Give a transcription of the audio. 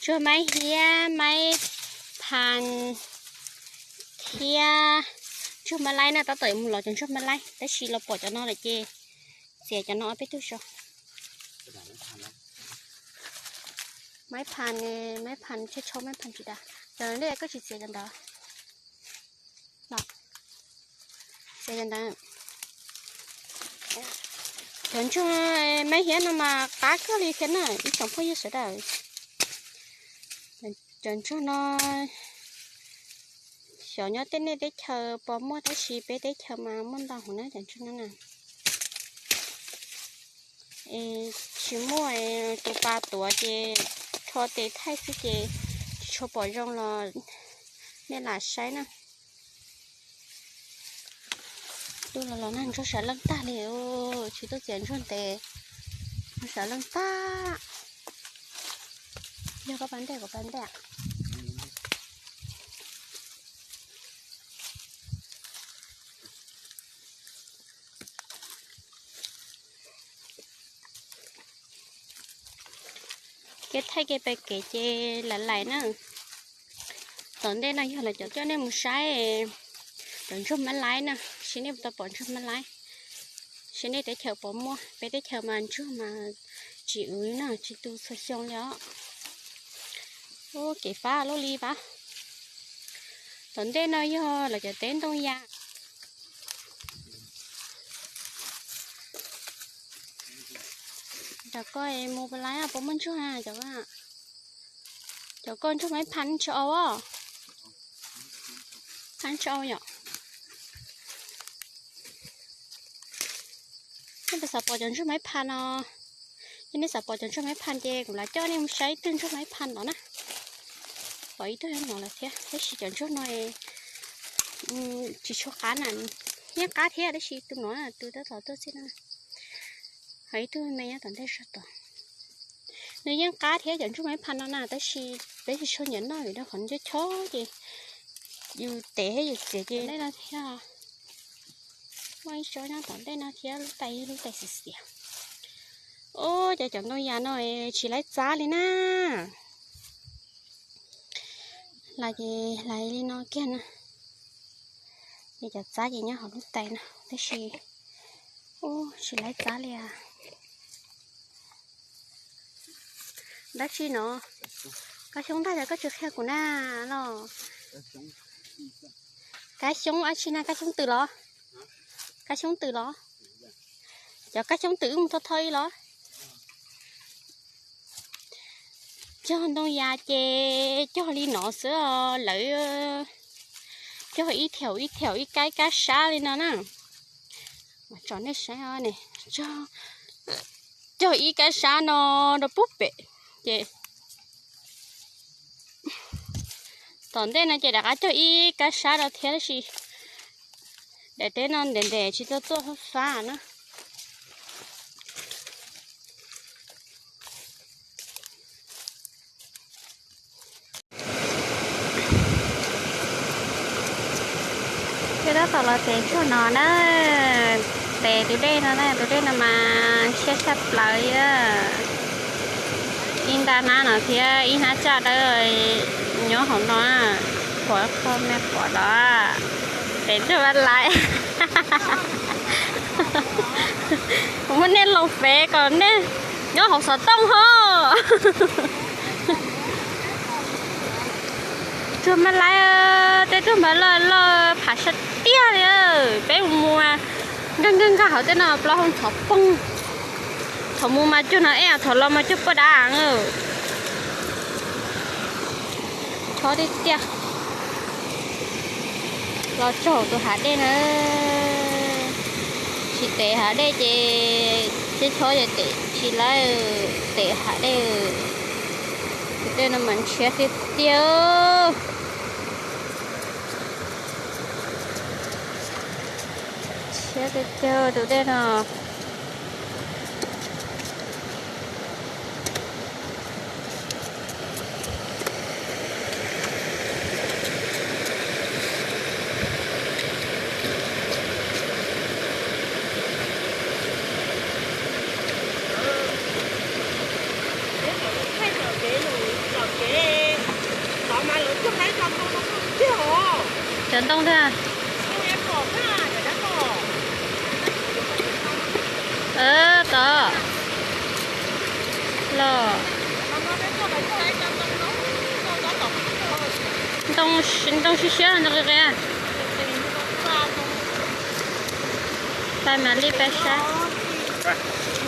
Ntsuag maib hiab, maib phan thiab ntsuag maib laib na, tab tom mus los cov ntsuag maib laib, tab sis los pom cov no lawm ces txiav cov no ob peb tug tso. Maib phan, maib phan tshaib tshaib, maib phan tsis dag. Cov no koj tsis txiav cov ntawd los? Txiav cov ntawd. Cov ntsuag maib hiab no mas qab kawg li thiab na ib tsoom phooj ywg sawv daws. Cov ntsuag no xyov nyob tej nej teb chaws puas muaj tab sis peb teb chaws mas muaj ntau heev na cov ntsuag no na. Es tsis muaj tus pas tuav ces rho tes thaij xwb ces tsis tshua pom zoo los nej lam saib na. Tuaj los los nag ntsuag sawv leej tag li, tsis tuaj txiav ntsuag ntev, ntsuag sawv leej tag. Yog koj pab ntej kuv pab ntej. Kev thaij kev pem kev ces lawv laim na. Tom ntej no yog lawv coj nej mus saib cov ntsuag mab laib na, seb nej puas tau pom ntsuag mab laib, seb nej teb chaws puas muaj, peb teb chaws mas ntsuag mas tsis wv na, tsis tu txhua xyoo li os. Ub, kev fab luaj li pab. Tom ntej no yog lawv cov teb ntoo yas. Cov koj mus puas laib, puas muaj ntsuag? Cov koj ntsuag maib phan tsis au os. Phan tsis au yom. Nej puas xav pom cov ntsuag maib phan no? Yog nej xav pom cov ntsuag maib phan ces kuv lam coj nej mus saib ib tug ntsuag maib phan no na. Pom ib tug no lawm thiab, tab sis cov ntsuag no tsis tshua qab na, yeej qab thiab tab sis tus no na, tus tab tom tuaj txij no, ho ib tug me nyob tom ntej zog tod. Nws yeej qab thiab cov ntsuag maib phan no na, tab sis peb tsis tshua nyiam noj vim rau qhov nws chob chob ces yus tev thiab yus txiav ces nej no thiab. Muaj ib tsob nyob tom ntej no thiab, lub tais yog lub tais xiav xiav. Ub, cov cov ntoo yas no tsis laib txab li na. Lais ces lais li no kiag na. Ces cov txab ces nyob hauv lub tais no tab sis, ub, tsis laib txab li as. Dab tsi no? Kab xyoob ntag, koj tsis qhia kuv na los? Kab xyoob dab tsi na, kab xyoob twm los? Kab xyoob twm los? Cov kab xyoob twm wb mus thawj thawj ib los? Cog ntoo yas ces cog li no xwb os, lawv cog ib thiaum ib thiaum ib kab ib kab sab li no na. Mas tsom nej saib os ne, cog ib kab sab no rau pub pem ces tom ntej no ces rov qab cog ib kab sab rau thiab tab sis daim teb no ntev ntev tsis tau tuaj fab na. Peb tab tom los tev ntsuag no na, tev tus dej no na, tus dej no mas siab tshaj plaws li. Ib nta hnab no thiab ib hnab tsaj dawb nyob hauv no, pom qhov me pom los. Tev ntsuag mab laib. Kuv muab nej los fev kom nej nyob hauv xov tooj ho. Ntsuag mab laib, tej ntsuag mab laib loj phav sab tiag li. Peb mus nkag nkag nkag hauv tej no plaub hau ntxhov poob. Thaum mus mas cuag no eb, thaum los mas cuag poj dab. Chob tiag tiag. Los tsaug tus hav dej na. Tsis tev hav dej ces chob chob ces tev tsis laib, tev hav dej. Tus dej no mas ntshiab tiag tiag. Ntshiab tiag tiag tus dej no. Cov ntoo thiab. Tod. Los. Ntoo, ntoo siab siab ntoo qis qis. Pais mam li pais saib.